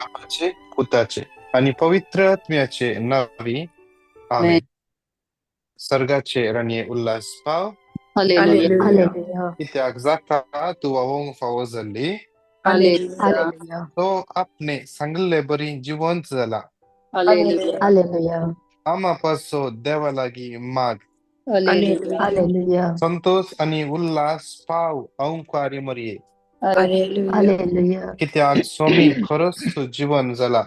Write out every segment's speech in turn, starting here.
बापाचे, पुताचे आणि पवित्र आत्म्याचे नावी, आमेन. सर्गाचे राणये उल्हास पाव. हालेलुया. हालेलुया. कित्याक जाता तूं व्हांवोंक फावो जाल्ली. हालेलुया. हालेलुया. तो आपणे सांगिल्ले बरी जिवंत जाला. हालेलुया. हालेलुया. आमा पासो देवा लागीं माग. हालेलुया. हालेलुया. संतोष आणि उल्हास पाव अंकुआरी मरिये. हालेलुया. हालेलुया. कित्याक स्वामी खरोच तूं जिवन जाला.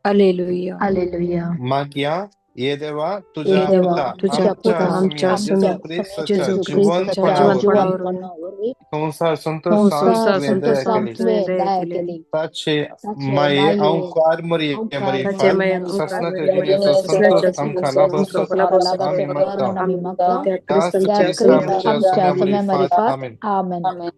हालेलुया. हालेलुया. मागया. ये देवा, हे तुझ्या देवा, पुता तुझ्या आमच्या पुता स्वाम्या आमच्या जेजू जेजू क्रिस्ताच्या क्रिस्ताच्या जिवंतपणावरवीं जिवंतपणावरवीं संवसार संतोषान संवसार तुवें दया संतोषान केली. तुवें दया केली. ताचे ताचे माये माये अंकुआर मरिये अंकुआर मरिफात मरिये सासनाच्या जिणेचो संतोष आमकां लाभसो आमी मागता. म्हणून आमी मागता. त्याच त्या क्रिस्त क्रिस्त आमच्या आमच्या स्वाम्या स्वाम्या मरिफात, मारिफात. आमेन. आमेन.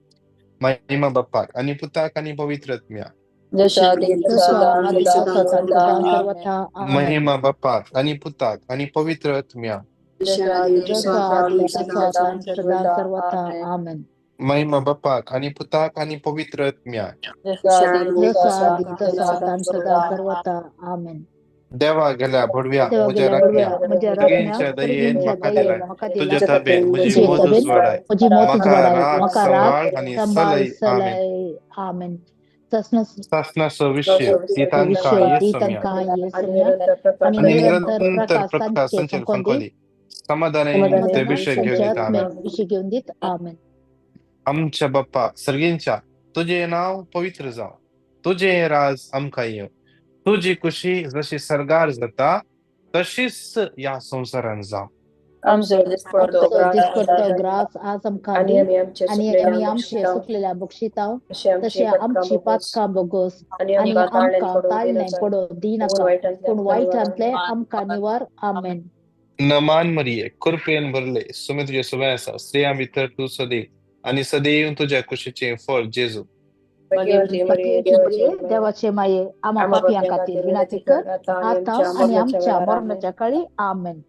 महिमा बाप्पाक आणि पुताक आणि पवित्र आत्म्या. जसो आदी जसो तसो आदी आता तसो आणि सदा सर्वथा. सर्वथा. आमेन. महिमा बाप्पाक आणि पुताक आणि पवित्र आत्म्या. जसो आदी जसो तसो आता आदी आणि तसो आता सदा सदा सर्वथा. सर्वथा. आमेन. आमेन. महिमा बाप्पाक आणि पुताक आणि पवित्र आत्म्या. जसो आदी जसो तसो आदी आता तसो आता आणि सदा सदा सर्वथा. आमेन. देवा गेल्या भडव्या देवा म्हज्या गेल्या राखण्या, बडव्या म्हज्या राखण्या, सगळ्यांच्या दयेन सगळ्यांच्या म्हाका दयेन दिलाय. म्हाका तुज्या दिलाय. ताबेन म्हजी तुजे मोत तबेन उजवाडाय. म्हजी मोत म्हाका उजवाडाय. राख म्हाका राख सांबाळ आनी सांबाळ सलय, आमेन. सलय. आमेन. तसनस सासनाचो विशय ती तांकां विशय ये ती सम्या तांकां ये सम्या आनी आनी निरंतर निरंतर प्रकाश प्रकाश तांचे तांचेर फांकोन दी. फांकोली समाधानान ते समाधानान विशय घेवन तांच्या दिता. आमेन. आत्म्याक विशय घेवन दीत. आमेन. आमच्या बाप्पा सर्गींच्या, तुजें नांव पवित्र जावं, तुजें राज आमकां येवं, तुजी खुशी जशी सर्गार जाता तशीच ह्या संवसारान जावं. आमचो दिसपडतो आमचो ग्रास दिसपडतो ग्रास आज आमकां आनी दी आमी आमचे आनी सुकलेल्या आमी आमचे बक्षितांव सुकलेल्या बक्षितांव तशें आमची तशें पातकां आमची बोगोस पातकां बोगोस आनी आनी आमकां ताळणें आमकां पडूंक ताळणें दिनाका, पडूं पूण दिनाका, वायटांतलें पूण आमकां निवार. वायटांतलें आमकां निवार. आमेन. नमान मरिये, कृपेन भरले, सुमी तुजे सुबें आसा, स्त्रियां भितर तूं सदैव आनी सदैव तुज्या कुशीचें फळ जेजू. भाग्यवती मरिये, भाग्यवती मरिये, देवाचे माये, देवाचे माये, आम्हा आम्हा पापयां पापयां खातीर खातीर विनंती विनंती कर कर आतां आनी आतां आमच्या आनी मरणाच्या आमच्या वेळार. आमेन. मरणाच्या काळी. आमेन.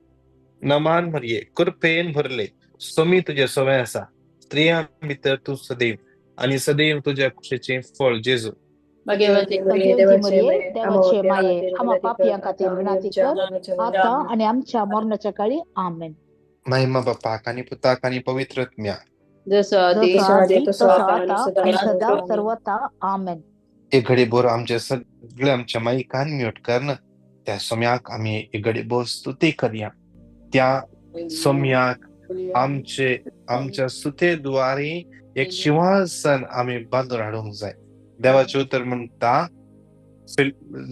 नमान मरिये, कृपेन भरले, सुमी तुजे सुबें आसा, स्त्रियां भितर तूं सदैव आनी सदैव तुज्या कुशीचें फळ जेजू. भाग्यवती मरिये, भाग्यवती देवाचे मरिये, माये, आम्हा देवाचे पापयां माये, खातीर आम्हा विनंती कर पापयां आतां खातीर आनी विनंती आमच्या कर मरणाच्या वेळार. आतां आमेन. आनी आमच्या मरणाच्या काळी. आमेन. महिमा बापाक आनी पुताक आनी पवित्र आत्म्या. जसो आदी जसो तसो आदी तसो तसो आतां आनी आतां सदा आनी सदा सर्वथा. सर्वथा. आमेन. एक घडी भर आमचे सगळे आमच्या मायकान म्यूट करन त्या सोम्याक आमी एक घडी भर स्तुती करया. त्या सोम्याक आमचे आमच्या स्तुते द्वारे एक शिंवासन आमी बांदून हाडूंक जाय. देवाचें उतर म्हणटा,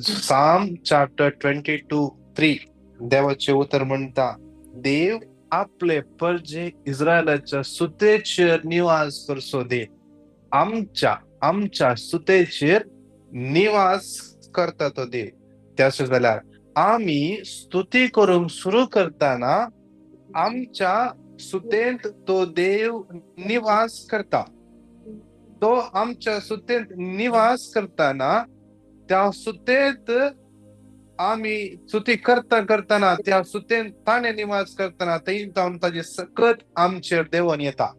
साम चॅप्टर 22:3, देवाचें उतर म्हणटा, देव आपले परजे इस्रायलाच्या सुतेचेर निवास करचो. देव आमच्या आमच्या स्तुतेचेर निवास करता तो देव. त्याच जाल्यार आमी स्तुती करूंक सुरू करतना आमच्या सुतेंत तो देव निवास करता. तो आमच्या सुतेंत निवास करतना त्या सुतेंत आमी स्तुती करता करतना त्या सुतेंत ताणें निवास करतना थंय जावन ताजें सकत आमचेर देंवन येता.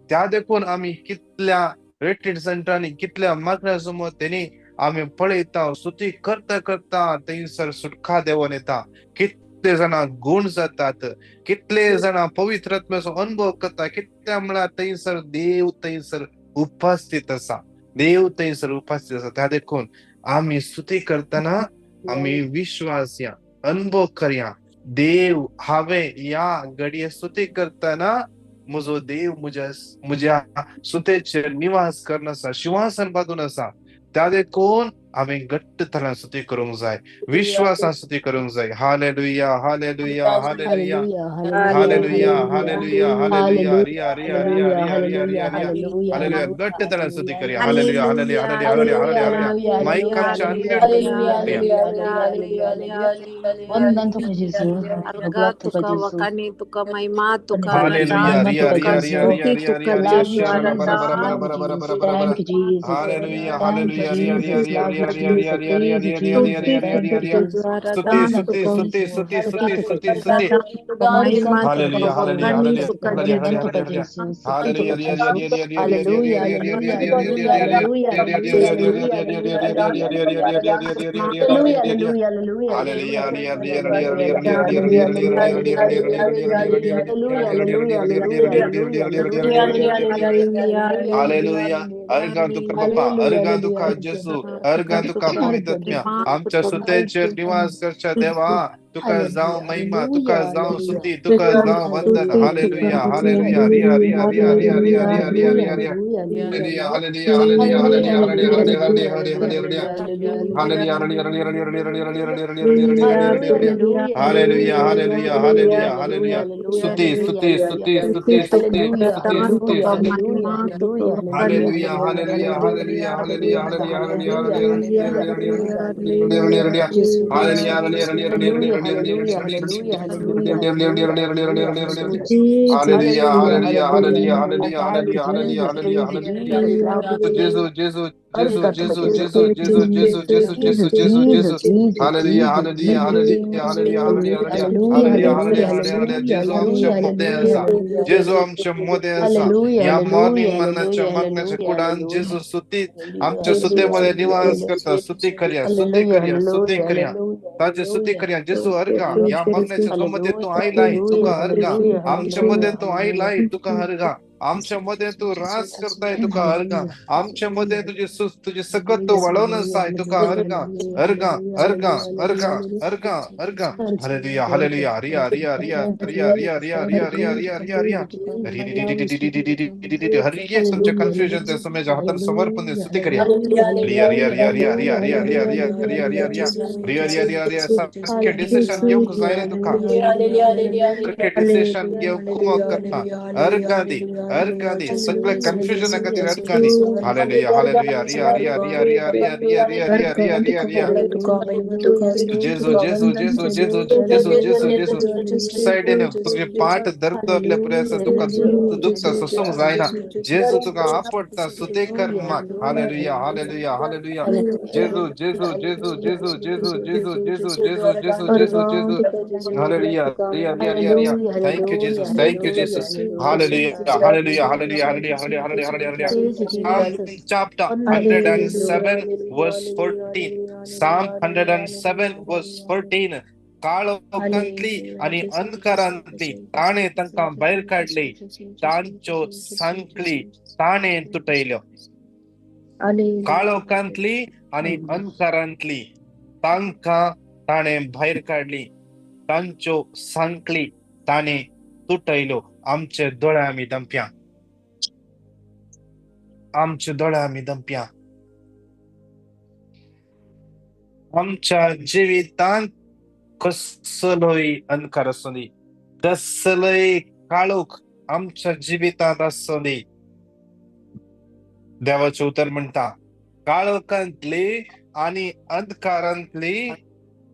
त्या देखून आमी कितल्या रिट्रीट सेंटरांनी कितल्या मागण्या समोर तेणी आमी पळयता, स्तुती करता करता थंयसर सुटका देंवन येता. कितले जाणां गूण जातात, कितले जाणां पवित्र आत्म्याचो अनुभव करता, कितल्या म्हळ्यार थंयसर देव थंयसर उपस्थित आसा, देव थंयसर उपस्थित आसा. त्या देखून आमी स्तुती करतना आमी विश्वास या अनुभव करया, देव हांवें ह्या घडये स्तुती करतना म्हजो देव म्हज्या म्हज्या स्तुतेचेर निवास करन आसा, शिंवासन बांदून आसा. त्या देखून हांवें घट्ट तरान स्तुती करूंक जाय, विश्वासान स्तुती करूंक जाय. Hallelujah, hallelujah, hallelujah, hallelujah, hallelujah, hallelujah, hallelujah, hallelujah. Riya Riya Riya hallelujah, Riya Riya Riya Riya. Hallelujah, hallelujah. Hallelujah, घट्ट तरान स्तुती करया. Hallelujah, hallelujah, hallelujah, hallelujah, hallelujah, hallelujah. Hallelujah, mic आमच्या hallelujah, unmute hallelujah, करया. Hallelujah, hallelujah. वंदन तुका जेजू, अर्घ भगवान तुका तुका जेजू, वखाणी तुका महिमा तुका हालेलुया, रजा महिमा रिया तुका रिया तुका रिया जेजू. रिया स्तुती रिया तुका रिया रिया. Love you शेरा Jesus, बरा बरा बरा love बरा you बरा Jesus, बरा बरा बरा. thank you Jesus, hallelujah, thank you hallelujah, Riya Riya Jesus, Riya love Riya you स्तुती स्तुती स्तुती स्तुती स्तुती स्तुती स्तुती. Hallelujah hallelujah hallelujah hallelujah hallelujah. अर्घा तुका बाप्पा, अर्घा तुका जेसू, अर्घा तुका पवित्रत्म्या. आमच्या सुतेचेर निवास करच्या देवा, तुका जावं महिमा, तुका जावं स्तुती, तुका जावं वंदन. हालेलुया हालेलुया रिया रिया रिया रिया रिया रिया रिया रिया रिया. Hallelujah hallelujah hallelujah hallelujah hallelujah hallelujah hallelujah hallelujah hallelujah hallelujah hallelujah hallelujah. स्तुति स्तुति स्तुति स्तुति स्तुति स्तुति स्तुति स्तुति. Hallelujah hallelujah hallelujah hallelujah hallelujah hallelujah hallelujah hallelujah hallelujah hallelujah hallelujah hallelujah hallelujah hallelujah hallelujah. जेसू जेसू जेसू जेसू जेसू जेसू जेसू जेसू जेसू जेसू जेसू. Hallelujah hallelujah hallelujah hallelujah hallelujah hallelujah hallelujah hallelujah. जेसू आमच्या मध्ये आसा, जेसू आमच्या मध्ये आसा. ह्या मॉर्निंग मनाच्या मागण्याच्या कुडान जेसू स्तुती आमच्या स्तुतीमध्ये निवास करता. स्तुती करया, स्तुती करया, स्तुती करया, ताजे स्तुती करया. जेसू अर्घा ह्या मागण्याच्या मध्ये तू आयलाय, तुका अर्घा. आमच्या मध्ये तू आयलाय, तुका अर्घा. आमच्या मध्ये तू रास करताय, तुका अर्घा. आमच्या मध्ये तुझी तुझी सकत तू वाढवून आसाय, तुका अर्घा अर्घा अर्घा अर्घा अर्घा अर्घा. हालेलुया हालेलुया रिया रिया रिया रिया रिया रिया रिया रिया रिया रिया रिया. हर एक तुमच्या कन्फ्युजन ते समय हातान समर्पण स्तुती करया. रिया रिया रिया रिया रिया रिया रिया रिया रिया रिया रिया रिया रिया रिया रिया. सारखे डिसिशन घेवंक जाय रे तुका, सारखे डिसिशन घेवंक कुमक करता. अर्घा दी, अर्घा दी, सगळे कन्फ्युजन खातीर अर्घा दी. हालेलुया हालेलुया रिया रिया रिया रिया रिया रिया रिया रिया रिया रिया रिया. जेजू जेजू जेजू जेजू जेजू जेजू जेजू. सायडीन तुझे पाठ दर्द पर्यंत तुका दुखता, सोसूंक जायना. जेजू तुका आपडता, स्तुती कर माग. Hallelujah hallelujah hallelujah. जेजू जेजू जेजू जेजू जेजू जेजू जेजू जेजू जेजू जेजू जेजू. हालेलुया रिया रिया रिया रिया. Thank you Jesus, thank you Jesus. Hallelujah hallelujah hallelujah hallelujah hallelujah hallelujah hallelujah. Psalm chapter 107 verse 14. Psalm 107 verse 14. काळोखांतली आणि अंधकारांतली ताणे तांकां भायर काडली, तांच्यो सांकळी ताणे तुटयल्यो. काळोखांतली आणि अंधकारांतली तांकां ताणे भायर काडली, तांच्यो सांकळी ताणे तुटयल्यो. आमचे दोळे आमी दमप्या, आमचे दोळे आमी दमप्या. आमच्या जिवितांत कसलोय अंधकार आसूं दी, कसलोय काळोख आमच्या जिवितांत आसूं दी, देवाचें उतर म्हणटा काळोखांतली आनी अंधकारांतली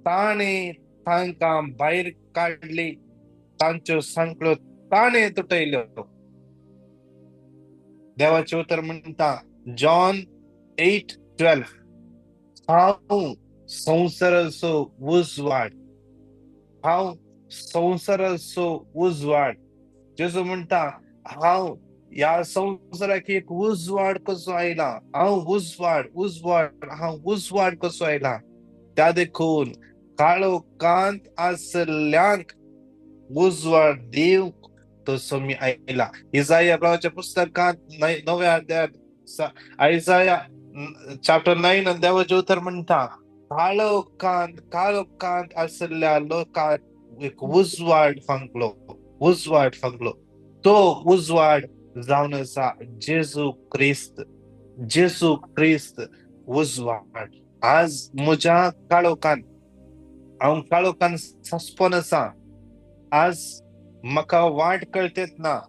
ताणें तांकां भायर काडली, तांच्यो सांकळ्यो ताणें तुटयल्यो. देवाचें उतर म्हणटा जॉन 8:12, हांव संवसाराचो उजवाड, हांव संवसाराचो उजवाड. जेजू म्हणटा हांव ह्या संवसाराक एक उजवाड कसो आयला, हांव उजवाड उजवाड, हांव उजवाड कसो आयला. त्या देखून काळोखांत आसल्ल्यांक उजवाड दिवंक तो स्वामी आयला. इजाया प्रवाच्या पुस्तकांत 9व्या अध्यायात आयजाया चॅप्टर 9 आनी देवाचें उतर म्हणटा काळोखांत काळोखांत आसल्ल्या लोकांक एक उजवाड फांकलो, उजवाड फांकलो. तो उजवाड जावन आसा जेजू क्रिस्त, जेजू क्रिस्त उजवाड. आज म्हज्या काळोखांत हांव काळोखांत सस्पोन आसा. आज म्हाका वाट कळतेत ना,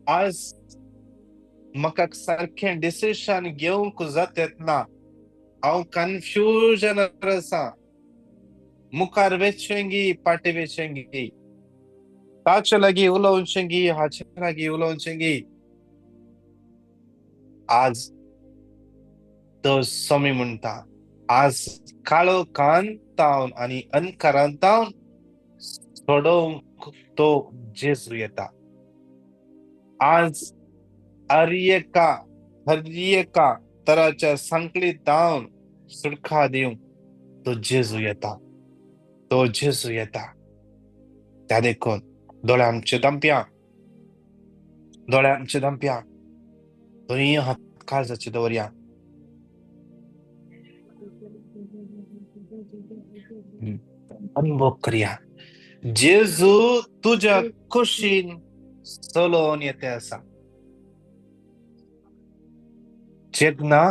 आज म्हाका सारकें डिसिशन घेवंक जातेत ना, हांव कन्फ्युजनार आसा. मुखार वेचेंगी फाटीं वेचेंगी, ताचे लागीं उलोवचेंगी हाचे लागीं उलोवचेंगी. आज तो स्वामी म्हणटा आज काळोखांतावन आनी अंधकारांतावन सोडोवंक तो जेजू येता. आज हर एका तराच्या संकलितावन सुटका दिवंक तो जेजू येता, तो जेजू येता. त्या देखून दोळे आमचे दमप्या, दोळे आमचे दमप्या, दोनूय हात काळजाचे दवरया. अनुभव करया, जेजू तुज्या कुशीन चलोवन येते आसा. जेन्ना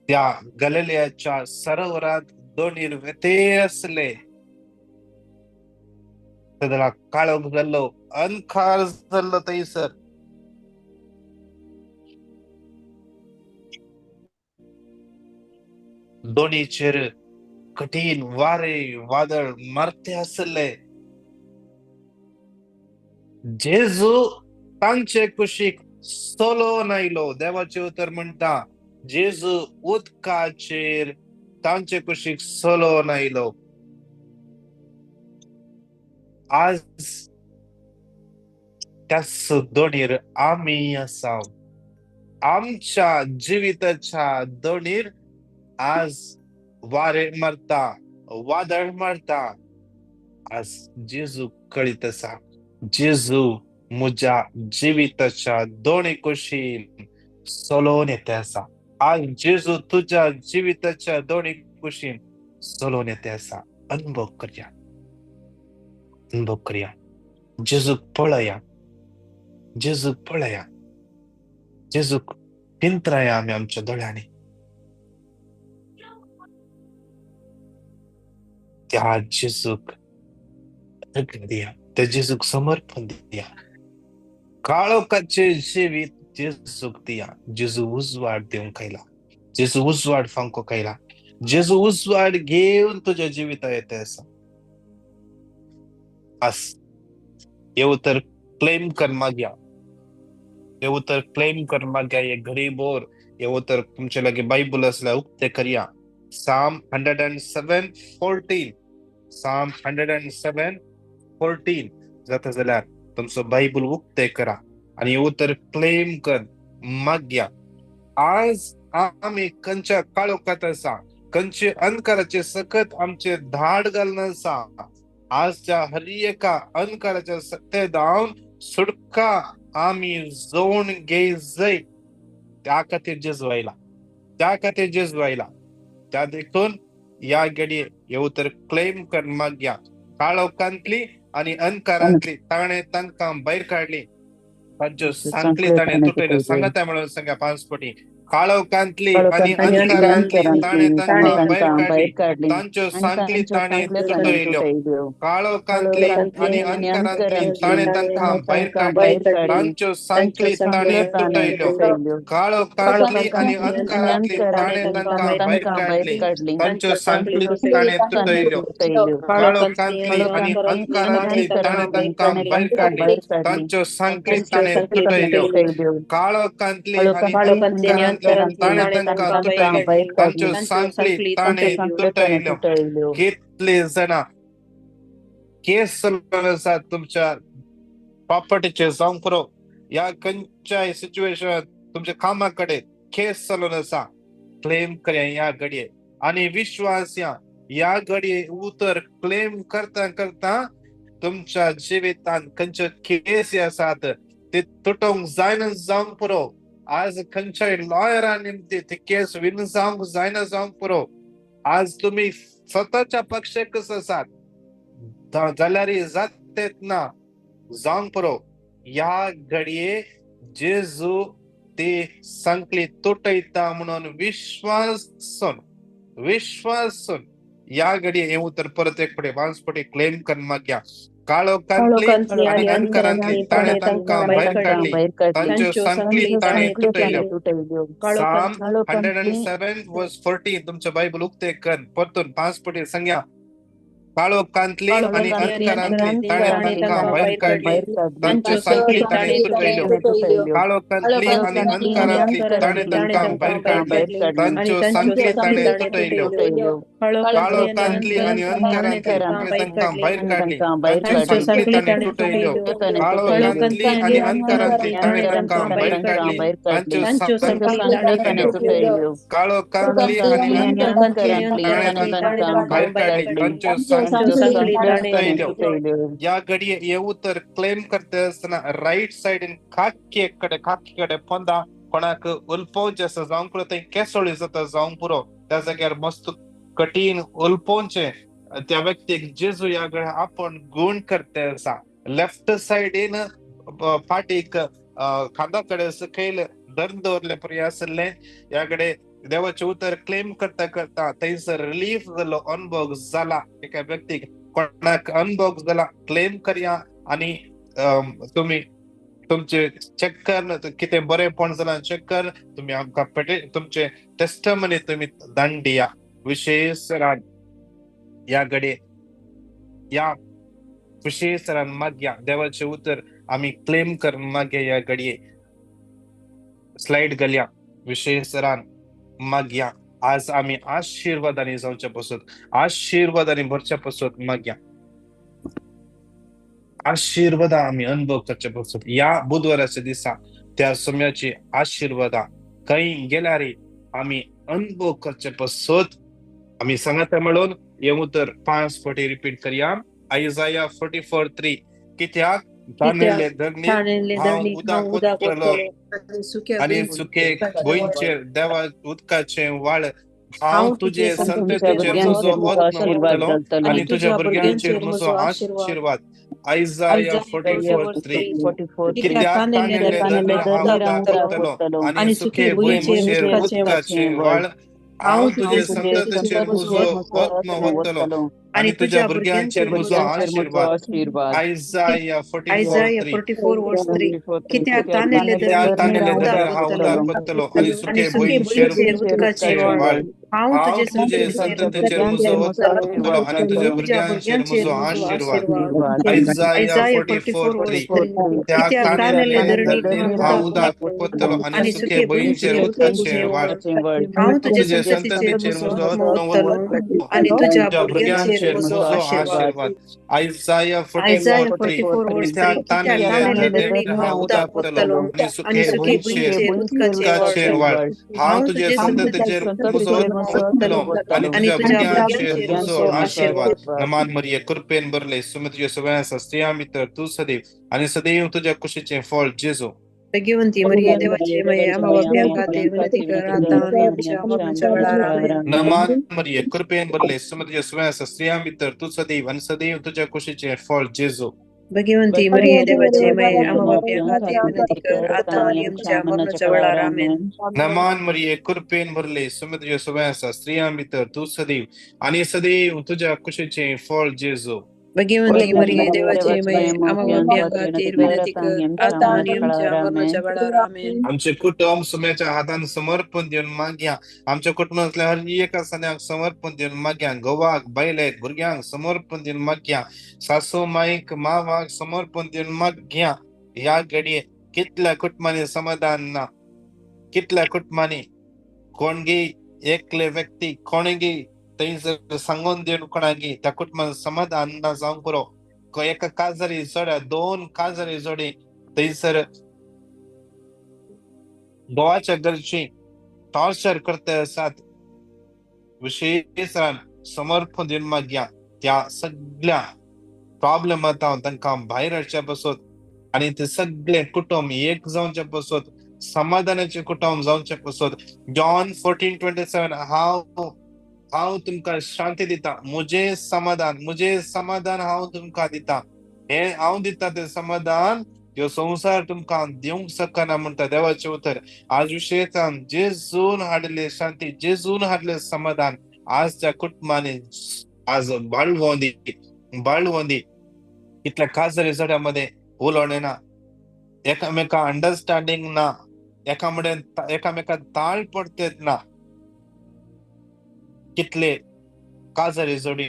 त्या गलिलेयाच्या सरोवरात दोणीर वेते आसले, तेदळा काळोख जाल्लो, अंधकार जाल्लो थंयसर. दोणीचेर कठीण वारे वादळ मारते आसले. जेजू तांचे कुशीक चलोवन आयलो. देवाचें उतर म्हणटा जेजू उदकाचेर तांचे कुशीक चलोवन आयलो. आज त्याच दोणीर आमी आसा. आमच्या जिविताच्या दोणीर आज वारे मारता, वादळ मारता. आज जेजू कळीत आसा, जेजू म्हज्या जिविताच्या दोणी कुशीन चलोवन येता आसा. आज जेजू तुज्या जिविताच्या दोणी कुशीन चलोवन येता आसा. अनुभव करया, अनुभव करया, जेजूक पळया, जेजूक पळया, जेजूक पिंत्राया आमी आमच्या दोळ्यांनी. त्या जेजूक दिया, त्या जेजूक समर्पण दिया. काळोखाचे जिवीत जेजूक दिया. जेजू उजवाड दिवंक आयला, जेजू उजवाड फांकोंक आयला, जेजू उजवाड घेवन तुज्या जिविता येता आसा. आस हे उतर क्लेम कर मागया, हे उतर क्लेम कर मागया. हे घडीभर हे उतर तुमचे लागीं बायबल आसल्यार उक्तें करया. Psalm 107:14, Psalm 107:14 जाता जाल्यार तुमचो बायबल उक्तें करा आनी उतर क्लेम कर मागया. आज आमी खंयच्या काळोखांत आसा, खंयचे अंधकाराचे सकत आमचे धाड घालून आसा. आजच्या हर एका अंधकाराच्या सत्ते धावन सुटका आमी जोवन घेय जाय. त्या खातीर जेजू आयला, त्या खातीर जेजू आयला. त्या देखून ह्या घडये हे उतर क्लेम कर मागया. काळोखांतली आनी अंधकारांतली ताणें तांकां भायर काडली, तांच्यो सांखळी ताणें तुटयल्यो. सांगता म्हणून सांगा 5 पटी. काळोखांतली आनी अंधकारांतली ताणें तांकां भायर काडली, तांच्यो सांखळी ताणें तुटयल्यो. काळोखांतली आनी अंधकारांतली ताणें तांकां भायर काडली, तांच्यो सांखळी ताणें तुटयल्यो. काळोखांतली आनी अंधकारांतली ताणें तांकां भायर काडली, तांच्यो सांखळी ताणें तुटयल्यो. काळोखांतली आनी अंधकारांतली ताणें तांकां भायर काडली, तांच्यो सांखळी ताणें तुटयल्यो. काळोखांतली आनी अंधकारांतली ताणें तांकां तुटयली, तांच्यो सांखळी ताणें तुटयल्यो. कितले जाणां केस चलून आसा तुमच्या प्रॉपर्टीचेर जावंक पुरो, ह्या खंयच्याय सिच्युएशनात तुमच्या कामा कडेन केस चलून आसा. क्लेम करया ह्या घडये आनी विश्वास ह्या घडये उतर क्लेम करता करता तुमच्या जिवितांत खंयचे केस आसात ते तुटोवंक जायना जावंक पुरो. आज खंयच्याय लॉयरा निमती ती केस विन जावंक जायना जावंक पुरो. आज तुमी स्वताच्या पक्षाकच आसात जाल्यार जातेत ना जावंक पुरो. ह्या घडये जेजू ते सांखळी तुटयता म्हणून विश्वासून, विश्वासून ह्या घडये हे उतर परत एक फुडें 5 पटी क्लेम कर मागया. काळोखांतली आनी अंधकारांतली ताणें तांकां भायर काडली, तांच्यो सांखळी ताणें तुटयल्यो. Psalm 107:14 तुमचें बायबल उक्तें कर, परतून 5 पटी सांगया. काळोखांतली आनी अंधकारांतली ताणें तांकां भायर काडली, तांच्यो सांखळी ताणें तुटयल्यो. काळोखांतली आनी अंधकारांतली ताणें तांकां भायर काडली, तांच्यो सांखळी ताणें तुटयल्यो. काळोखांतली आनी अंधकारांतली ताणें तांकां भायर काडली, तांच्यो सांखळी ताणें तुटयल्यो. काळोखांतली आनी अंधकारांतली ताणें तांकां भायर काडली, तांच्यो सांखळी ताणें तुटयल्यो. काळोखांतली आनी अंधकारांतली ताणें तांकां भायर काडली, तांच्यो सांखळी तुटयल्यो. ह्या घडये हे उतर क्लेम करता आसतना रायट सायडीन खाकी कडेन खाकी कडेन पोंदा कोणाक उलपोवचें आसा जावंक पुरो, थंय केसोळी जाता जावंक पुरो, त्या जाग्यार मस्त कठीण उलपोवचें त्या व्यक्तीक जेजू ह्या घडये आपूण गुण करता आसा. लेफ्ट सायडीन फाटीक खांदा कडेन सकयल धरून दवरलें पळय आसलें. ह्या कडेन देवाचें उतर क्लेम करता करता थंयसर रिलीफ जालो, अनुभव जाला एका व्यक्तीक. कोणाक अनुभव जाला क्लेम करया आनी तुमी तुमचे चेक कर कितें बरेंपण जालां चेक कर, तुमी आमकां तुमचे टेस्टमनी तुमी दान दिया. विशेष ह्या घडये ह्या विशेष मागया देवाचें उतर आमी क्लेम कर मागया. ह्या घडये स्लायड घालया. विशेष मागया आज आमी आशिर्वादांनी जावचे पसत, आशिर्वादांनी भरचे पसत मागया. आशिर्वादा आमी अनुभव करचे पसत ह्या बुधवाराच्या दिसा त्या सम्याची आशिर्वादा खंय गेल्यार आमी अनुभव करचे पसत. आमी सांगता म्हणून हें उतर 5 फावटी रिपीट करया. आयजाया 44:3. कित्याक ताणेले धरणीर हांव उदक ओततलो आनी सुके भुंयचेर देवा उदकाचें व्हाळ. हांव तुजे संततीचेर म्हजो आत्मो ओततलो आनी तुज्या भुरग्यांचेर म्हजो आशिर्वाद. आयजाया 44:3. कित्याक ताणेले धरणीर हांव उदक ओततलो आनी सुके भुंयचेर उदकाचें व्हाळ. हांव तुजे संततीचेर म्हजो आत्मो ओततलो आनी तुज्या भुरग्यांचेर म्हजो आशिर्वाद. आयजाया 44:3. कित्याक ताणेले धरणीर हांव उदक ओततलो आनी सुके भुंयचेर उदकाचें व्हाळ. हांव तुजे संततीचेर म्हजो आत्मो ओततलो आनी तुज्या भुरग्यांचेर म्हजो आशिर्वाद. आयजाया 44:3. कित्याक ताणेले धरणीर हांव उदक ओततलो आनी सुके भुंयचेर उदकाचें व्हाळ. हांव तुजे संततीचेर म्हजो आत्मो ओततलो आनी तुज्या भुरग्यांचेर म्हजो आशिर्वाद. आयजाया 44:3. कित्याक ताणेले धरणीर हांव उदक ओततलो आनी सुके भुंयचेर उदकाचें व्हाळ. हांव तुजे संततीचेर म्हजो आत्मो ओततलो आनी तुज्या भुरग्यांचेर म्हजो आशिर्वाद. नमान मरिये, कृपेन भरले, सुमे तुजे सगळ्यां आसा, स्त्रियां भितर तूं सदैव आनी सदैव तुज्या कुशीचें फळ जेजू. भगवंती मरिये देवाची माये, आम्हा पाप्यां खातीर विनंती कर आता आनी आमच्या मरणाच्या वेळार. आमेन. नमान मरिये, कृपेन भरले, सुमे तुजे सगळ्यां आसा, स्त्रियां भितर तूं सदैव आनी सदैव तुज्या कुशीचें फळ जेजू. भगवंती मरिये देवाची माये, आम्हा पाप्यां खातीर विनंती कर आता आनी आमच्या मरणाच्या वेळार. आमेन. नमान मरिये, कृपेन भरले, सुमे तुजे सगळ्यां आसा, स्त्रियां भितर तूं सदैव आनी सदैव तुज्या कुशीचें फळ जेजू. भगवंती मरिये देवाची माये, आम्हा पाप्यां खातीर विनंती कर आता आनी आमच्या मरणाच्या वेळार. आमेन. आमचे कुटुंब सुम्याच्या हातान समर्पण दिवन मागया. आमच्या कुटुंबांतल्या हर एका सन्याक समर्पण दिवन मागया. घोवाक, बायलेक, भुरग्यांक समर्पण दिवन मागया. सासू माईक, मावाक समर्पण दिवन मागया. ह्या घडये कितल्या कुटुंबांनी समाधान ना, कितल्या कुटुंबांनी कोणगी एकले व्यक्ती कोणगी थंयसर सांगून दिवन कोणागी त्या कुटुंबान समाधान ना जावंक पुरो. एका काजारी जोड्या, 2 काजारी जोडी थंयसर घोवाच्या घरची टॉर्चर करता आसात. विशेष समर्पण दिवन मागया त्या सगळ्या प्रॉब्लेमांत तांकां भायर हाडच्या पसत आनी ते सगळे कुटुंब एक जावचे पसत, समाधानाचे कुटुंब जावचे पसत. जॉन 14:27. हांव तुमकां शांती दिता, म्हजें समाधान, म्हजें समाधान हांव तुमकां दिता. हें हांव दिता तें समाधान ह्यो संवसार तुमकां दिवंक शकना म्हणटा देवाचें उतर. आज विशेषान जेजून हाडले शांती, जेजून हाडले समाधान आज त्या कुटुंबांनी आज बाळवंदी, बाळवंदी. इतल्या काजरी जोड्यामध्ये उलोवणें ना, एकामेका अंडरस्टँडींग ना, एकामेका ताळ पडतेत ना. कितले काजरी जोडी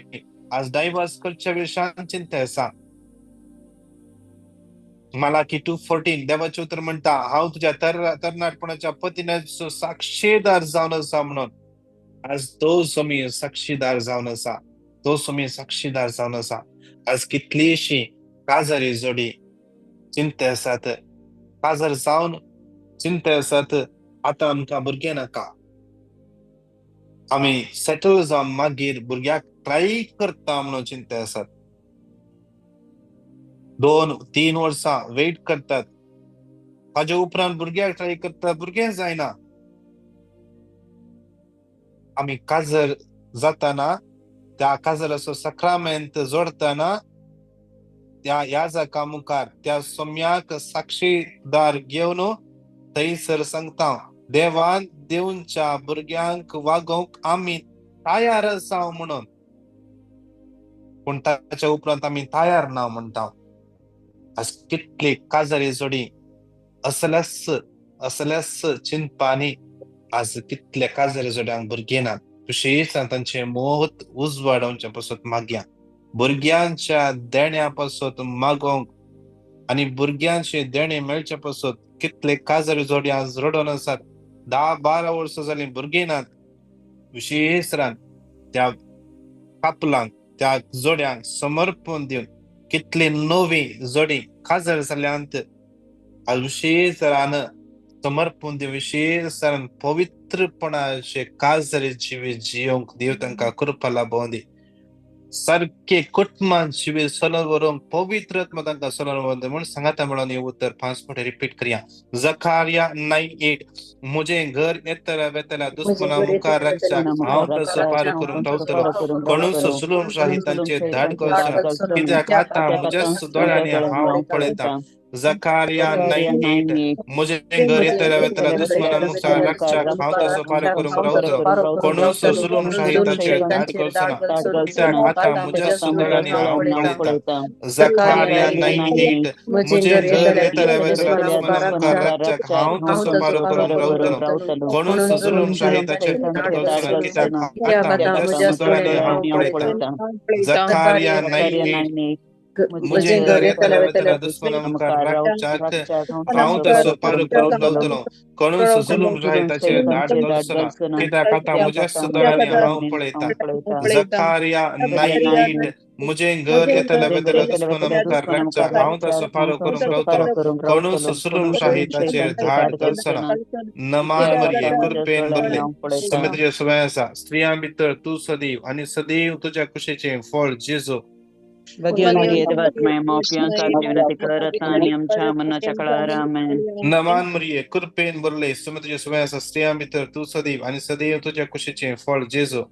आज डायवर्स करच्या विशयान चिंता आसा. मालाकी 2:14 देवाचें उतर म्हणटा, हांव तुज्या तरणाटपणाच्या पतीनाचो साक्षीदार जावन आसा म्हणून. आज तो सोमी साक्षीदार जावन आसा, तो सोमी साक्षीदार जावन आसा. आज कितलीशी काजारी जोडी चिंता आसात, काजार जावन चिंता आसात, आतां आमकां भुरगें नाका, आमी सेटल जावन मागीर भुरग्याक ट्राय करता म्हणून चिंता आसात. 2-3 वर्सां वेट करतात, ताजे उपरांत भुरग्याक ट्राय करतात, भुरगें जायना. आमी काजर जाताना त्या काजराचो साक्रामेंत जोडताना त्या याजका मुखार त्या सोम्याक साक्षीदार घेवन थंयसर सांगता, देवान दिवच्या भुरग्यांक वागोवंक आमी तयार आसा म्हणून. पूण ताच्या उपरांत आमी तयार ना म्हणटा. आज कितली काजारी जोडी असल्याच असल्याच चिंतपानी आज कितल्या काजारी जोड्यांक भुरगीं नात. विशेश तांचे मोत उजवाडोवचे पासत मागया, भुरग्यांच्या देण्या पासत मागोवंक आनी भुरग्यांचे देणे मेळचे पासत कितले काजारी जोडी आज रडोन आसात. 10-12 वर्सां जालीं भुरगीं नात. विशेश त्या कापलांक त्या जोड्यांक समर्पण दिवन कितली नवी जोडी काजार जाल्यांत विशेश समर्पण दिवन विशेश पवित्रपणाचे काजारी जिवीत जियोंक देव तांकां कृपा लाभोवंदी. सारके कुटुंबान जिवीत चलोवन व्हरूंक पवित्र आत्मा तांकां चलोवन व्हरूंक म्हूण सांगाता म्हणून हें उतर 5 फावटी रिपीट करया. जखारिया 9:8 म्हजें घर येतल्या वेतल्या दुस्मना मुखार राखच्या हांव तसो पार करूंक रावतलो, कोणूच जुलूम शाही तांचे धाड करचो, कित्याक आतां म्हज्याच दोळ्यांनी हांव पळयतां. जखारिया 9:8 म्हजें घर येतल्या वेतल्या दुस्मना मुखार राखच्याक हांव तसो पार करूंक रावतलो, कोणूच जुलूम शाही तांचे धाड करचो ना, कित्याक आतां म्हज्याच दोळ्यांनी हांव पळयतां. जखारिया 9:8 म्हजें घर येतल्या वेतल्या दुस्मना मुखार राखच्याक हांव तसो पार करूंक रावतलो, कोणूच जुलूम शाही तांचे धाड करचो ना, कित्याक आतां म्हज्याच दोळ्यांनी हांव पळयतां. जखारिया 9:8 म्हजें घर येतल्या वेतल्या दुस्मना मुखार राखच्याक हांव तसो पार करूंक रावतलो, कोणूच जुलूम शाही ताचेर धाड करचो ना, कित्याक आतां म्हज्याच दोळ्यांनी हांव पळयतां. जखारिया 9:8 म्हजें घर येतल्या वेतल्या दुस्मना मुखार राखच्याक हांव तसो पार करूंक रावतलो, कोणूच जुलूम शाही ताचेर धाड करचो ना. नमान मरिये, कृपेन भरले, समुद्र सुवाय आसा, स्त्रियां भितर तूं सदैव आनी सदैव तुज्या कुशीचें फळ जेजू. नमान मरिये, कृपेन भरले, समुद्र सुवाय आसा, स्त्रियां भितर तूं सदैव आनी सदैव तुज्या कुशीचें फळ जेजू.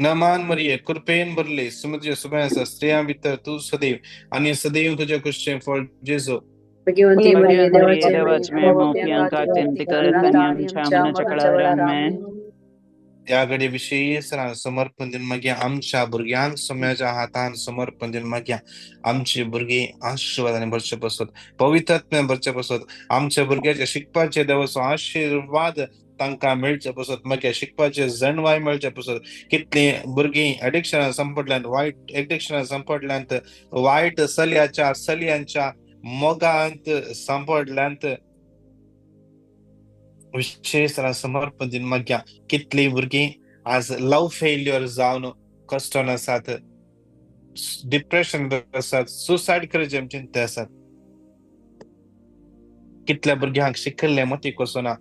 नमान मरिये, कृपेन भरले, समुद्र सुवाय आसा, स्त्रियां भितर तूं सदैव आनी सदैव तुज्या कुशीचें फळ जेजू. त्या घडये विशेष समर्पण दिवन मागीर आमच्या भुरग्यांक सोम्याच्या हातान समर्पण दिवन मागीर आमची भुरगीं आशिर्वादान भरचे पसत, पवित्र आत्म्यान भरचे पसत, आमच्या भुरग्याचे शिकपाचे देवाचो आशिर्वाद तांकां मेळचे पसत, मागीर शिकपाचे जणवाय मेळचे पसत. कितलीं भुरगीं एडिक्शनां सांपडल्यांत, वायट एडिक्शनां सांपडल्यांत, वायट चलयाच्या चलयांच्या मोगांत सांपडल्यांत. विशेष समर्पण दिवन मागीर कितलीं भुरगीं आज लव फेल्युअर जावन कश्टान आसात, डिप्रेशन आसात, सुसायड करचे चिंता आसात. कितल्या भुरग्यांक शिकयल्लें मतीक वचना,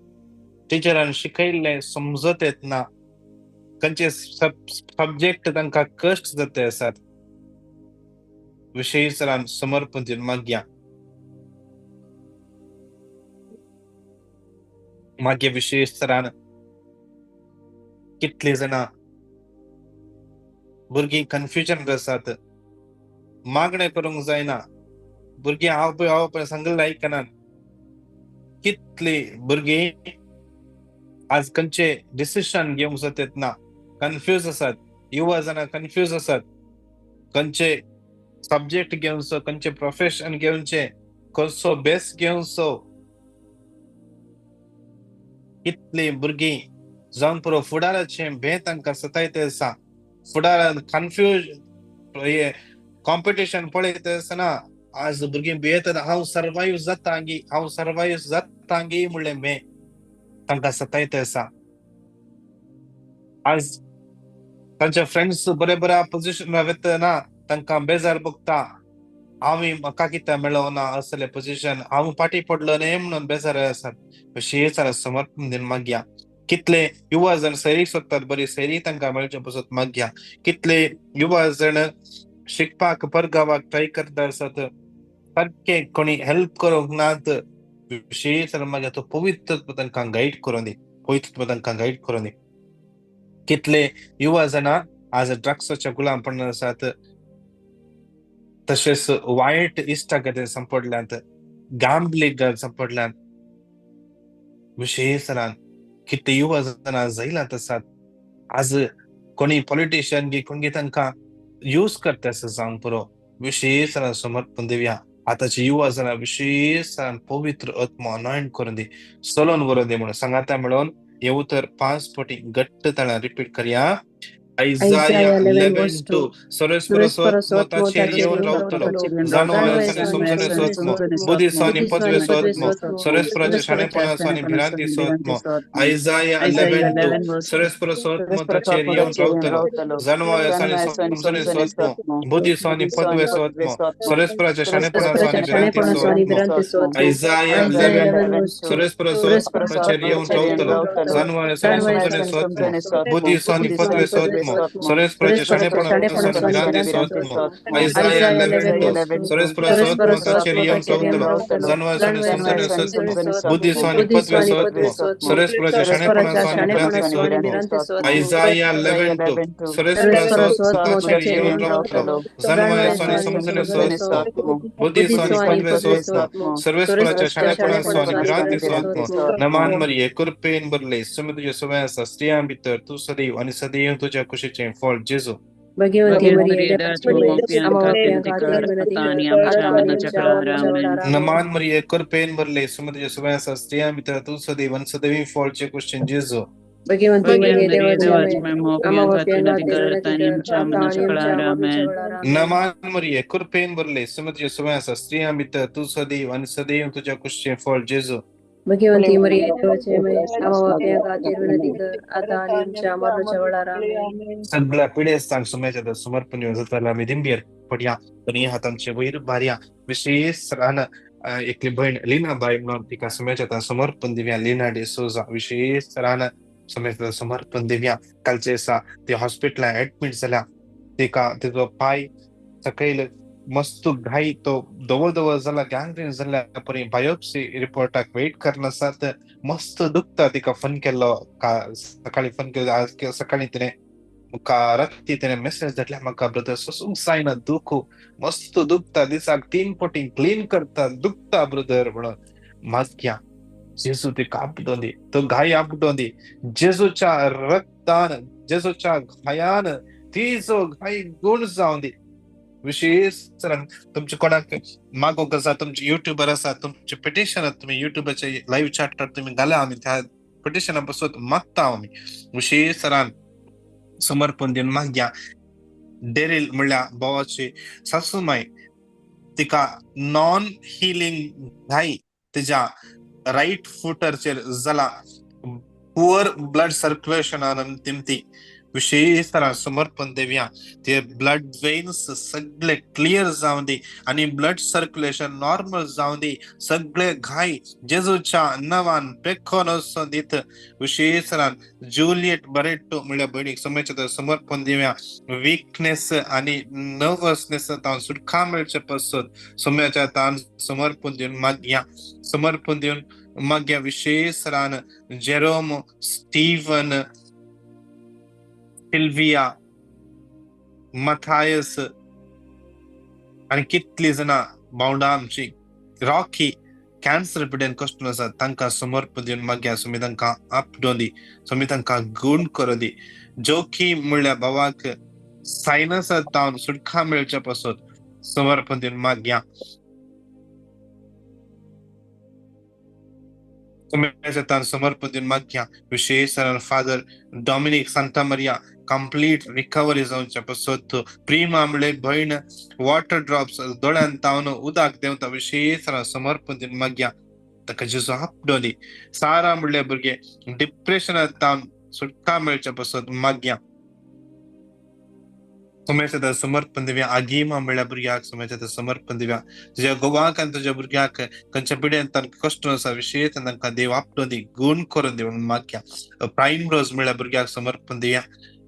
टिचरान शिकयल्लें समजत येतना, खंयचे सब्जेक्ट तांकां कश्ट जाते आसात. विशेष समर्पण दिवन मागया. मागीर विशेष तरान कितली जाणां भुरगीं कन्फ्युजन आसात, मागणें करूंक जायना, भुरगीं हांव पळय हांव पळय सांगिल्लें आयकनात. कितली भुरगीं आज खंयचे डिसिशन घेवंक जातात ना, कन्फ्यूज आसात, युवा जाणां कन्फ्यूज आसात, खंयचे सब्जेक्ट घेवचो, खंयचे प्रोफेशन घेवचें, खंयचो बेस घेवचो. कितली भुरगीं जावन पुरो फुडाराचें भें तांकां सतायत आसा. फुडारान कन्फ्यूज कॉम्पिटिशन पळयत आसतना आज भुरगीं भियेतात, हांव सर्वायव जातांगी, हांव सर्वायव जातांगी म्हणलें भें तांकां सतायत आसा. आज तांचे फ्रेंड्स बरे बऱ्या पोजिशनार वतना तांकां बेजार भोगता, हांव म्हाका कित्याक मेळना असलें पोजिशन, हांव फाटीं पडलो न्हय म्हणून बेजार आसात. विशेश समर्पण दिवन मागया. कितले युवा जण सैरीक सोदतात, बरी सैरी तांकां मेळचे पसत मागया. कितले युवा जण शिकपाक परगावाक ट्राय करता आसात, सारकें कोणी हेल्प करूंक नात. विशेश मागया तो पवित्र तांकां गायड करूं दी, पवित्र तांकां गायड करूं दी. कितले युवा जाणां आज ड्रग्साच्या गुलामपणान आसात, तशेंच वायट इश्टागतीन सांपडल्यात, गॅम्बलिंगान सांपडल्यात. विशेश कितले युवा जाणां जैलांत आसात. आज कोणी पॉलिटिशियन गी कोणी तांकां यूज करता आसा जावन पुरो. विशेश समर्पण दिवया. आतांची युवा जाणां विशेश पवित्र आत्मा अनॉयंट करून दी, चलोवन व्हरून दी म्हणून सांगाता म्हणून हे उतर 5 पटी घट्ट ताणें रिपीट करया. Isaiah 11:2 सर्वेस्पर ताचेर येवन रावतलो, जाणवाय समजणे सोत्मो, बुद्धिसानी पदवे सोत्मो, सर्वेस्पराच्या शाणेपणाचो आनी भिरांतीचो आत्मो. Isaiah 11:2 सर्वेस्पर सोत्मो ताचेर येवन रावतलो, जाणवाय समजणे सोत्मो, बुद्धिसानी पदवे सोत्मो, सर्वेस्पराच्या शाणेपणाचो आनी भिरांतीचो आत्मो. Isaiah 11:2 सर्वेस्पर सोत्मो ताचेर येवन रावतलो, जाणवाय समजणे सोत्मो, बुद्धिसानी पदवे सोत्मो, सर्वेस्पराच्या शाणेपणाचो आनी भिरांतीचो आत्मो. Isaiah 11:2 सर्वेस्पर सोत्मो ताचेर येवन रावतलो, जाणवाय समजणे सोत्मो, बुद्धिसानी पदवे सोत्मो, सर्वेस्पराच्या शाणेपणाचो आनी भिरांतीचो आत्मो. Isaiah 11:2 सर्वेस्पर सोत्मो ताचेर येवन रावतलो, जाणवाय समजणे सोत्मो, बुद्धिसानी पदवे सोत्मो, सर्वेस्पराच्या शाणेपणाचो आनी भिरांतीचो आत्मो. नमान मरिये, कृपेन भरले, सुमी तुज्या सुवे आसा, स्त्रियां भितर तूं सदैव आनी सदैव तुज्या कुशीचें फळ जेजू. नमान मरिये, कृपेन भरले, सुमी तुज्या सुवे आसा, स्त्रियां भितर तूं सदैव आनी सदैव फळ कुशीचें जेजू. नमान मरिये, कृपेन भरले, सुमी तुज्या सुवे आसा, स्त्रियां भितर तूं सदैव आनी सदैव तुज्या कुशीचें फळ जेजू. सगळ्या पिडेस्तांक सुम्याच्या समर्पण दिवन जाता आमी दिंबेर पडया, आनी हातांचे वयर बारया. विशेष रान एकली भयण लीना बाय म्हणून तिका सुम्याच्या समर्पण दिवया. लीना डिसोजा विशेष रान सुम्याच्या समर्पण दिवया. कालचे दिसा ती हॉस्पिटलान एडमीट जाल्या, तिका तिचो पांय सकयल मस्त घाई तो धवो धवो जाला, गँग्रीन जाल्या परी बायोप्सी रिपोर्टाक वेट करनासात मस्त दुखता. तिका फोन केल्लो, सकाळी फोन केलो, आज सकाळी तिणें राती तिणें मेसेज धाडल्या म्हाका, ब्रदर सोसूंक जायना दुखू, मस्त दुखता, दिसाक 3 पटी क्लीन करता, दुखता ब्रदर म्हणून. मागया जेजू तिका आपटोन दी, तो घाई आपटोन दी, जेजूच्या रक्तान, जेजूच्या घायान तिचो घाई गुण जावन दी. विशेष तुमचे कोणाक मागोवंक आसा, तुमचे युट्यूबर आसा, तुमचे पिटिशन तुमी युट्यूबाचे लायव्ह चॅटार तुमी घाला, आमी त्या पिटिशना पासून मागता आमी. विशेष समर्पण दिवन मागया. डेरील म्हणल्यार भावाची सासूमाय, तिका नॉन हिलिंग घाई तिच्या रायट फुटाचेर जाला, पुअर ब्लड सर्क्युलेशनान तिमती. विशेष समर्पण देवया, ते ब्लड वेन्स सगळे क्लियर जावन दी आनी ब्लड सर्क्युलेशन नॉर्मल जावन दी, सगळे घाई जेजूच्या नांवान पेखोन वचोन दीत. विशेष जुलियट बरेटो म्हणल्यार भयणीक समयच्या समर्पण दिवया. विकनेस आनी नर्वसनेस तावन सुटका मेळचे पासत समयाच्या तान समर्पण दिवन मागया. समर्पण दिवन मागया. विशेष जेरोम, स्टीवन, सिल्विया, मथायस आनी कितली जाणां भावंडां आमची रॉकी कॅन्सर पिडेन कश्ट आसा, तांकां समर्पण दिवन मागया. सुमी तांकां आपडोवन दी, सुमी तांकां गूण करूं दी. जोखी म्हणल्यार भावाक सायनसा तावन सुटका मेळच्या पासत समर्पण दिवन मागया. सुमेजातान समर्पण दिवन मागया. विशेश father Dominic Santa Maria complete recovery जावच्या पासत. प्रिमा म्हणले भयण वॉटर ड्रॉप्स दोळ्यान तावन उदक देंवता विशेश समर्पण दिवन मागया. ताका जेजू आपडोली. सारा म्हणले भुरगे डिप्रेशनात तावन सुटका मेळच्या पासत मागया. सुमेजाता समर्पण दिव्या. आगिमा म्हणल्या भुरग्याक सुमेजाता समर्पण दिव्या. तुज्या गोवाक आनी तुज्या भुरग्याक खंयच्या पिड्यान तांकां कश्ट आसा विशेश तांकां देव आपडोली गुण करून दी म्हणून मागया. प्रायम रोज म्हणल्या भुरग्याक समर्पण दिया.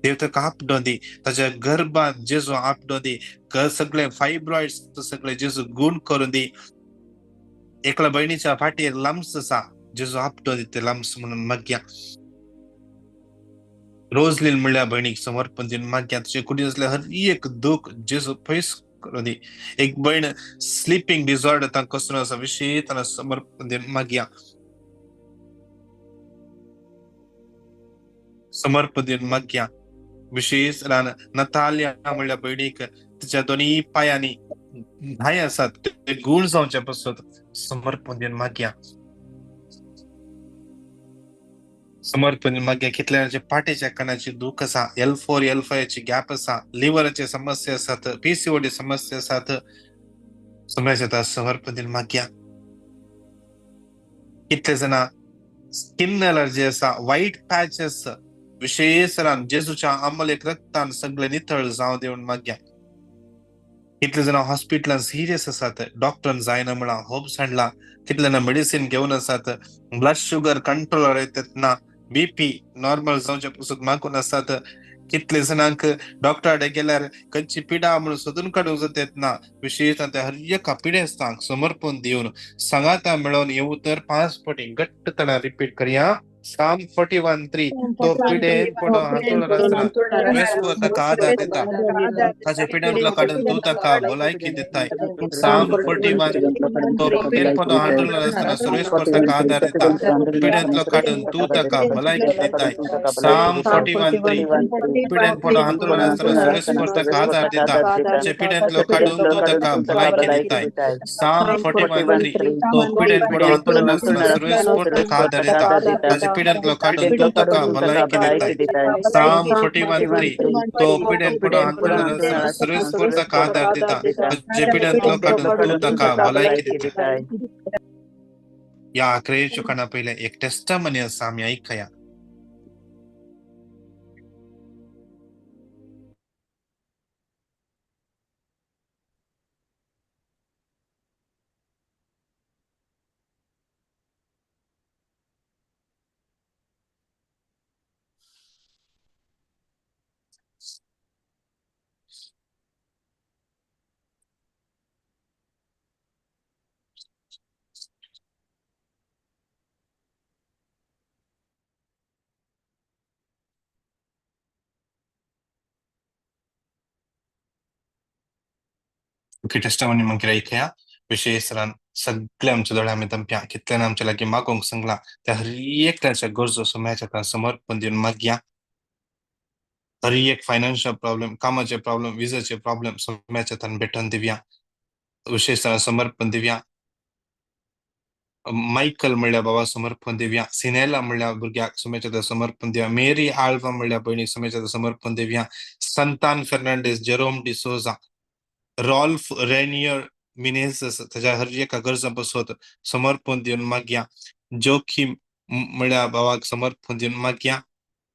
देव ताका आपडोली. ताच्या गर्भात जेजू आपडोली. सगळे फायब्रॉइड्स सगळे जेजू गुण करून दी. एकल्या भयणीच्या फाटीर लम्स आसा जेजू आपडोली ते लम्स म्हणून मागया. रोजलीन म्हणल्या भयणीक समर्पण दिवन मागया. तुजे कुडीन आसले हर एक दुख जेजू पयस करून दी. एक भयण स्लिपींग डिसऑर्डर तांकां कसलो आसा विशेश तांकां समर्पण दिवन मागया. समर्पण दिवन मागया. विशेष नतालिया म्हणल्या भयणीक तिच्या दोनूय पांयांनी घाय आसात ते गूण जावचे पासत समर्पण दिवन मागया. समर्पण मागया. कितल्याचे पाटेच्या कानाची दूख आसा, L4 L5 ची गॅप आसा, लिव्हराचे समस्या आसात, PCOD समस्या आसात, समस्या समर्पण दिवन मागया. कितले जाणां स्किन एलर्जी आसा, व्हायट पॅचेस विशेष जेजूच्या अमलेक रक्तान सगळे नितळ जावं दिवन मागया. कितले जाणां हॉस्पिटलान सिरियस आसात, डॉक्टरान जायना म्हळां होप्स हाडला, कितले जाणां मेडिसीन घेवन आसात, ब्लड शुगर कंट्रोलर येतात ना, बीपी नॉर्मल जावचे पासून मागून आसात. कितले जाणांक डॉक्टरा कडेन गेल्यार खंयची पिडा म्हणून सोदून काडूंक जाता ना, विशेष त्या हर एका पिडेस्तांक समर्पण दिवन सांगाता मेळोवन येवं तर 5 पटी घट्ट तणा रिपीट करया. Psalm 41:3 तो पिडेन पडो हांतुळार आसतना वेस्को ताका आदार दिता, ताचे पिड्यांतलो काडून तूं ताका भलायकी दिताय. Psalm 41 तो पिडेन पडो हांतुळार आसतना सुरेश ताका आदार दिता, पिड्यांतलो काडून तूं ताका भलायकी दिताय. Psalm 41:3 पिडेन पडो हांतुळार आसतना सुरेश ताका आदार दिता, ताचे पिड्यांतलो काडून तूं ताका भलायकी दिताय. Psalm 41:3 तो पिडेन पडो हांतुळार आसतना सुरेश ताका आदार दिता, ताचे पिड्यांतलो काडून तूं ताका भलायकी दिताय. Psalm 41:3 तो पिड्यान पडो हांतुळार आसतना सुरेश ताका आदार दिता, ताचे पिड्यांतलो काडून तूं ताका भलायकी दिताय. ह्या आक्रेच्या काणा पयलें एक टेस्टमनी आसा, आमी आयकया. टेस्टमनी मागीर आयकया. विशेष सगळे आमच्या दोळ्या आमी दमप्या कितल्यान आमच्या लागीं मागोवंक सांगला त्या हर एकल्याच्या गरजो समाजाच्या समर्पण दिवन मागया. हर एक फायनान्शियल प्रॉब्लेम, कामाचे प्रॉब्लेम, विजाचे प्रॉब्लेम समाजाच्या भेटून दिवया. विशेष समर्पण दिवया. मायकल म्हणल्या बाबा समर्पण दिवया. सिनेला म्हणल्या भुरग्याक समाजाच्या समर्पण दिवया. मेरी आल्वा म्हणल्या भयणीक समाजाच्या समर्पण दिवया. Santan Fernandes, Jerome D'Souza, Rolf Rainier Menezes ताच्या हर एका गरजां पासत समर्पण दिवन मागया. जोखीम म्हणल्या बाबाक समर्पण दिवन मागया.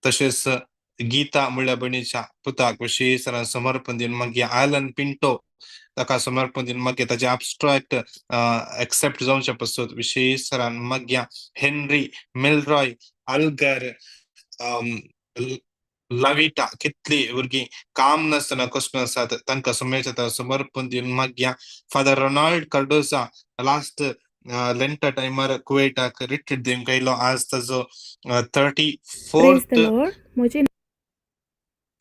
तशेंच गीता म्हणल्या भयणीच्या पुताक विशेष समर्पण दिवन मागया. आलन पिंटो ताका समर्पण दिवन मागया. ताचे अबस्ट्राक्ट एक्सेप्ट जावचे पासत विशेष मागया. हेनरी मेलरॉय अल्गर लविटा कितली भुरगीं काम नासतना कश्ट आसात तांकां समाजाच्या समर्पण दिवन मागया. फादर रोनाल्ड कार्डोजा लास्ट लेंटा टायमार कुवेटाक रिट्रीट दिवंक आयलो. आज ताजो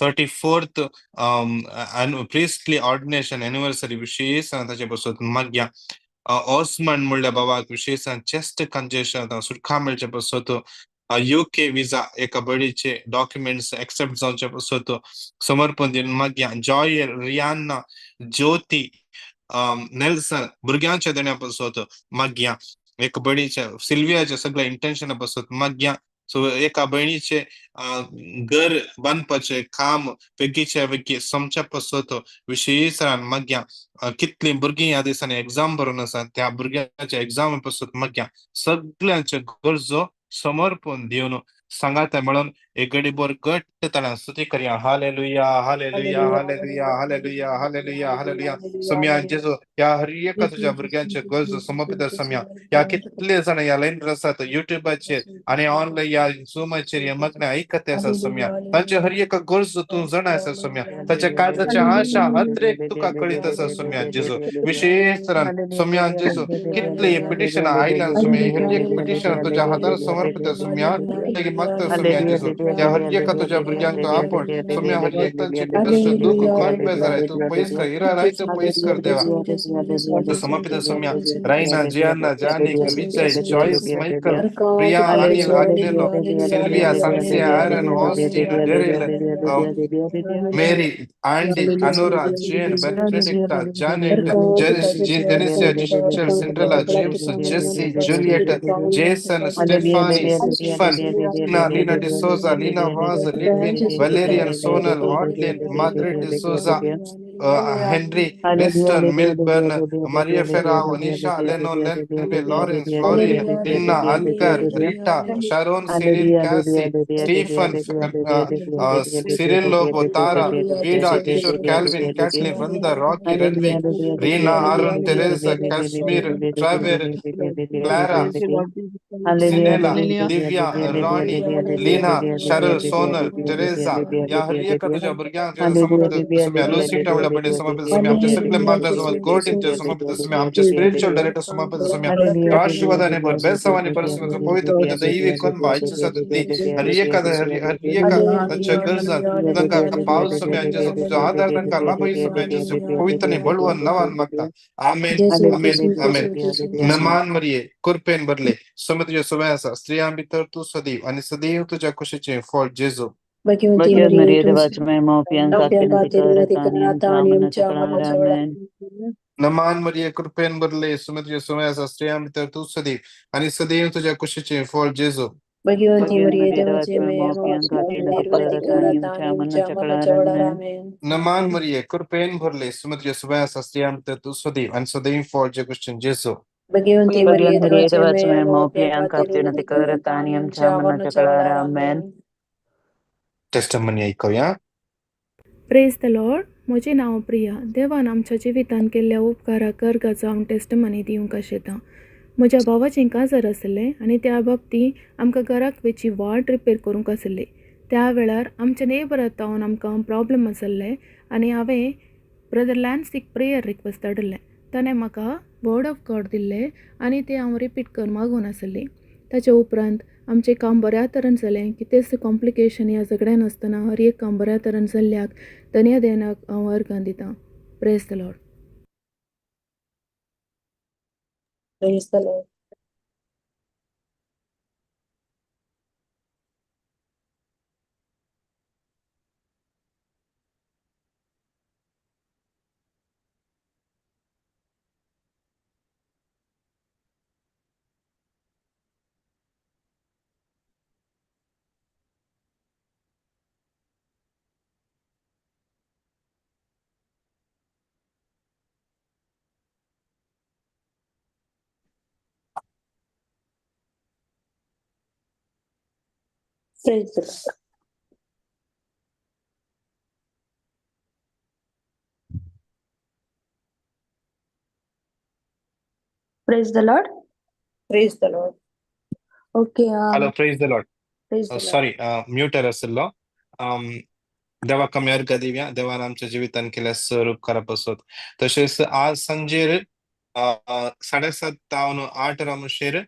34th priestly ordination anniversary विशेष ताचे पासत मागया. ओस्मन म्हणल्या बाबाक विशेष चेस्ट कंजेशन सुटका मेळचे पासत UK विजा एका बडीचे डॉक्युमेंट्स एक्सेप्ट जावचे पासत समर्पण दिवन मागया. जॉय रियाना ज्योती नेल्सन भुरग्यांच्या देण्या पासत मागया. एक भयणीच्या सिल्वियाच्या सगळ्या इंटेन्शना पासत मागया. सो एका भयणीचे घर बांदपाचें काम बेगीच्या बेगी सोमच्या पासत विशेश मागया. कितलीं भुरगीं ह्या दिसांनी एग्जाम बरोवन आसा त्या भुरग्यांच्या एग्जाम पासत मागया. सगळ्यांचे गरजो समर्पण दिवन सांगाता म्हणून एक गडीभर घट्ट ताणें स्तुती करया. Hallelujah hallelujah hallelujah hallelujah hallelujah hallelujah. सम्या जेजू ह्या हर एका तुज्या भुरग्यांचे गरजो समर्पित सम्या. ह्या कितले जाण ह्या लायनीर आसात युट्यूबाचेर आनी ऑनलायन ह्या झुमाचेर ह्या मागण्या आयकत आसा सम्या. तांचे हर एका गरजो तूं जाणा आसा सम्या. ताच्या काळजाच्या आशा अत्रेक तुका कळीत आसा सम्या जेजू. विशेष तरान सम्या जेजू कितले पिटिशनां आयल्यान सम्या, हर एक पिटिशन तुज्या हातार समर्पित सम्या. मागता सम्या जेजू त्या हर एका तुज्या भुरग्यांक तूं आपण सम्या. हर एक तांचे कश्ट दुःख गम बेजार तूं पयस कर, इरा तूं पयस कर देवा. तूं समर्पित सम्या. Raina, Gianna, Janik, Vijay, Joyce, Michael, Priya, Anil, Agnelo, Sylvia, Sansia, Aaron, Austin, Daryl, Mary, Andy, Anura, Jane, Benedicta, Janet, Jenicia, Giselle, Cinderella, James, Jesse, Juliet, Jason, Stephanie, Stephen, Lina D'Souza, Lina Vaz, Lidwin, Valerian, Sonal, Hotlin, Margaret D'Souza, Henry, Winston, Milburn, Maria Ferrao, Nisha, Leno, Lenwe, Lawrence, Florin, Inna, Alkar, Rita, Sharon, Cyril, Cassie, Stephen, Cyril Lobo, Tara, Vida, Kishore, Calvin, Kathleen, Vanda, Rocky, Renwick, Reena, Arun, Teresa, Kashmir, Trevor, Clara, Sinela, Divya, Ronnie, Leena, Cheryl, Sonal, Teresa. ह्या हर एका तुज्या भुरग्यांक समर्पित सम्या. लुसिटा बडे समर्पित सम्या. आमचे सगळे मार्गदर्शक कोर्टींचे समर्पित सम्या. आमचे स्पिरिच्युअल डायरेक्टर समर्पित सम्या. आशीर्वादाने भर, बेसावाने परिसर पवित्र तुझ्या दैवी कन्मा इच्छा ती हर एका हर एका तांच्या गरजान तांकां पावस सम्या जेजू, तुजो आधार तांकां लाभय सम्या जेजू. पवित्र बळवंत नांवान मागता. आमेन आमेन आमेन. नमान मरिये, कृपेन भरले, स्वामी तुज्या सवय आसा. स्त्रियां भितर तूं सदैव आनी सदैव तुज्या कुशीचें फळ जेजू. भगवती मरिये देवाचे माफियांका विनंती कर. नमान मरिये, कृपेन भरले, स्वामी तुज्या सवय आसा. स्त्रियां भितर तूं सदैव आनी सदैव तुज्या कुशीचें फळ जेजू. भगवती मरिये देवाचे विनंती कर. नमान मरिये, कृपेन भरले, स्वामी तुज्या सवय आसा. स्त्रियां भितर तूं सदैव आनी सदैव फळ जे कुशीचें जेजू. भगवती मरिये देवाचे माफियांका विनंती कर. टेस्टमनी आयकुया. प्रेज the Lord. म्हजें नांव प्रिया. देवान आमच्या जिवितांत केल्ल्या उपकाराक अर्गाचो हांव टेस्टमनी दिवंक आशेतां. म्हज्या भावाचें काजार आसलें आनी त्या बाबतींत आमकां घराक वयची वाट रिपेर करूंक आसली. त्या वेळार आमच्या नेबरात जावन आमकां प्रोब्लम आसले आनी हांवें ब्रदर लॅन्सीक प्रेयर रिक्वेस्ट धाडिल्लें. ताणें म्हाका वर्ड ऑफ गॉड दिल्लें आनी तें हांव रिपीट कर मागून आसली. ताच्या उपरांत आमचें काम बऱ्या तरेन जालें. कितेंच कॉम्प्लिकेशन ह्या झगड्या नासतना हर एक काम बऱ्या तरेन जाल्ल्याक धन्या देनाक हांव अर्गां दितां. Praise the Lord. Praise the Lord. Praise the Lord. Praise the Lord. Praise the Lord. Okay. Hello, praise the Lord. Praise the Lord. Sorry, म्युटर आशिल्लो. देवाक आमी अर्घ दिवया देवान आमच्या जिवितान केल्या सर उपकारा पासत. तशेंच आज सांजेर 7:30 तावन 8 रामशेर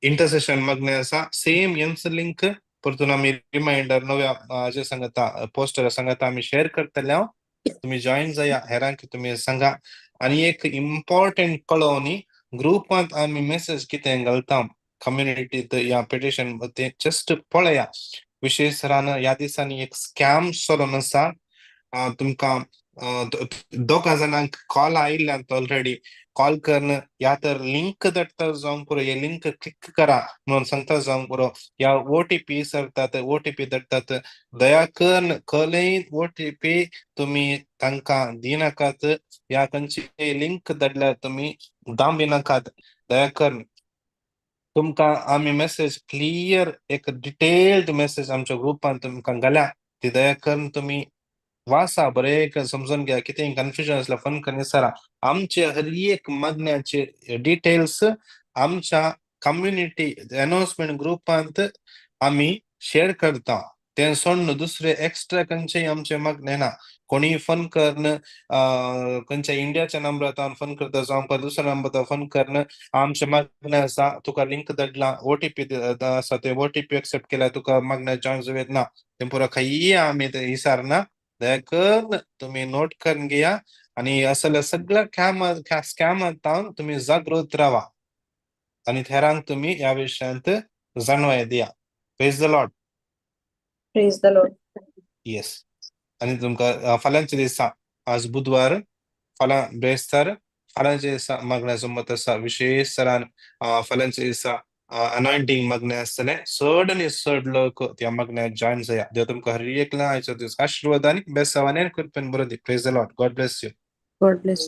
इंटरसेशन मागणें आसा. सेम हेंच लिंक परतून आमी रिमायंडर नव्या हाजे सांगता, पोस्टर सांगता आमी शेअर करतले. हांव तुमी जॉईन जाया, हेरांक तुमी सांगा. आनी एक इम्पॉर्टंट कळोवनी, ग्रुपांत आमी मेसेज कितें घालता कम्युनिटीत ह्या पिटिशन ते जस्ट पळया. विशेष रान ह्या दिसांनी एक स्कॅम चलोन आसा. तुमकां दोगा जाणांक कॉल आयिल्ल्यान ऑलरेडी कॉल करून या तर लिंक धाडटा जावंक पुरो, हे लिंक क्लिक करा म्हणून सांगता जावंक पुरो, या ओटीपी सरतात, ओटीपी धाडटात. दया करून खंयय ओटीपी तुमी तांकां दिनाकात, या खंयची लिंक धाडल्यार तुमी दांबी नाकात. दया करून तुमकां आमी मेसेज क्लियर एक डिटेल्ड मेसेज आमच्या ग्रुपान तुमकां घाल्या, ती दया करून तुमी वाचा, बरें समजून घ्या. कितें कन्फ्युजन आसल्यार फोन करून विचारा. आमचे हर एक मागण्याचे डिटेल्स आमच्या कम्युनिटी अनाउन्समेंट ग्रुपांत आमी शेअर करता. तें सोडून दुसरे एक्स्ट्रा खंयचेय आमचे मागणे ना. कोणीय फोन करून खंयच्या इंडियाच्या नंबरांत फोन करता जावं दुसऱ्या नंबरार फोन करून आमचे मागणें आसा, तुका लिंक धाडला, ओटीपी आसा, ते ओटीपी एक्सेप्ट केल्यार तुका मागण्या जॉयन जावं येत ना, तें पुरो खंयी आमी ते विचारना. दया करून तुमी नोट करून घेया आनी असल्या सगळ्या स्कॅमांत तुमी जागृत रावा आनी हेरांक तुमी ह्या विशयांत जाणवाय दिया. Praise the Lord. Praise the Lord. Yes, आनी तुमकां फाल्यांच्या दिसा, आज बुधवार, फाल्यां बेस्तार, फाल्यांच्या दिसा मागण्याचो मत आसा. विशेश तरान फाल्यांच्या दिसा अनॉयंटींग मागणें आसतलें. चड आनी चड लोक त्या मागण्याक जॉयन जाया. देव तुमकां हर एकल्या आयचो दीस आशिर्वाद आनी बेसावान कृपेन बरो दी. Praise the Lord. God bless you. God bless.